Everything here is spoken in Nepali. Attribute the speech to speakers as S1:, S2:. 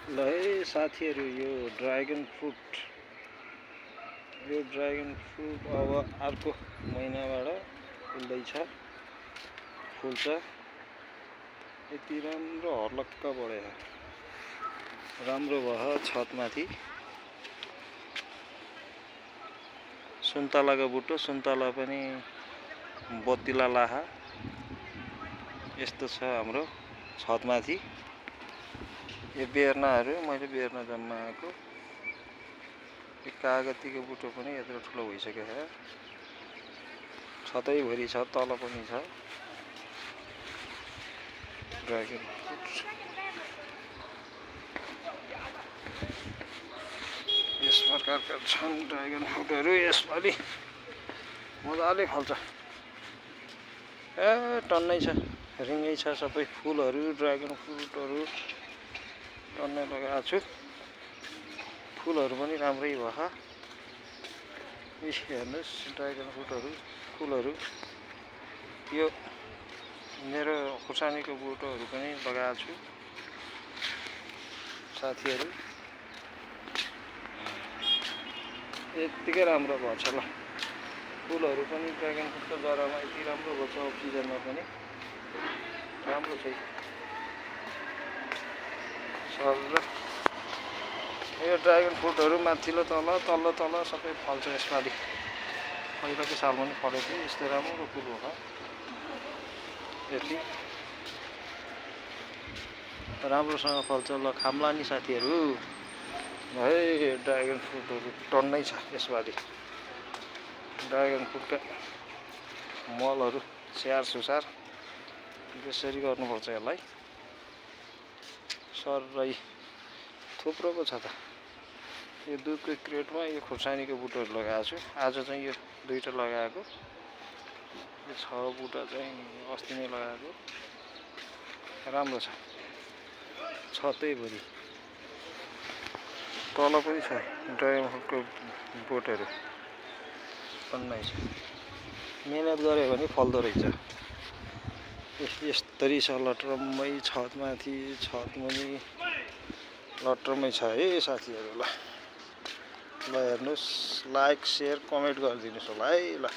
S1: ल है साथीहरू, यो ड्रागन फ्रुट अब अर्को महिनाबाट फुल्छ। यति राम्रो हर्लक्क बढेछ, राम्रो भयो। छतमाथि सुन्तलाको बुटो, सुन्तला पनि बत्तिला लाहा यस्तो छ हाम्रो छतमाथि। यो बेर्नाहरू मैले बेर्ना जम्माएको। यो कागतीको बुटो पनि यत्रो ठुलो भइसकेको छ। छतैभरि छ, तल पनि छ ड्रागन फ्रुट। यस प्रकारका छन् ड्रागन फ्रुटहरू। यसपालि मजाले फल्छ। टन्नै छ, रिङै छ सबै फुलहरू। ड्रागन फ्रुटहरू टन्नै लगाएको छु। फुलहरू पनि राम्रै भयो। हेर्नुहोस् ड्रागन फ्रुटहरू, फुलहरू। यो मेरो खुर्सानीको बुटोहरू पनि लगाएको छु साथीहरू। यत्तिकै राम्रो भएछ ल। फुलहरू पनि ड्रागन फ्रुटको जरामा यति राम्रो भएछ, अक्सिजनमा पनि राम्रो छ। यो ड्रागन फ्रुटहरू माथिल्लो तल सबै फल्छ यसपालि। पहिलाको सालमा पनि फलेको थियो। यस्तो राम्रो फुल हो, यति राम्रोसँग फल्छ। ल खाम्ला नि साथीहरू है। ड्रागन फ्रुटहरू टन्नै छ यसपालि। ड्रागन फ्रुटका मलहरू स्याहार सुसार त्यसरी गर्नुपर्छ यसलाई। सरै थुप्रो पो छ त। यो दुधको क्रेटमा यो खुर्सानीको बुटोहरू लगाएको छु। आज चाहिँ यो 2टा लगाएको। यो 6 बुटा चाहिँ अस्ति नै लगाएको। राम्रो छ छतैभरि। तल पनि छ ड्रागन फ्रुटको बोटहरू टन्नै छ। मेहनत गऱ्यो भने फल्दो रहेछ। यस्तरी छ लटरम्मै छतमाथि, छतमुनि लटरम्मै छ है साथीहरू। ल हेर्नुहोस्, लाइक, सेयर, कमेन्ट गरिदिनुहोस् होला है। ल।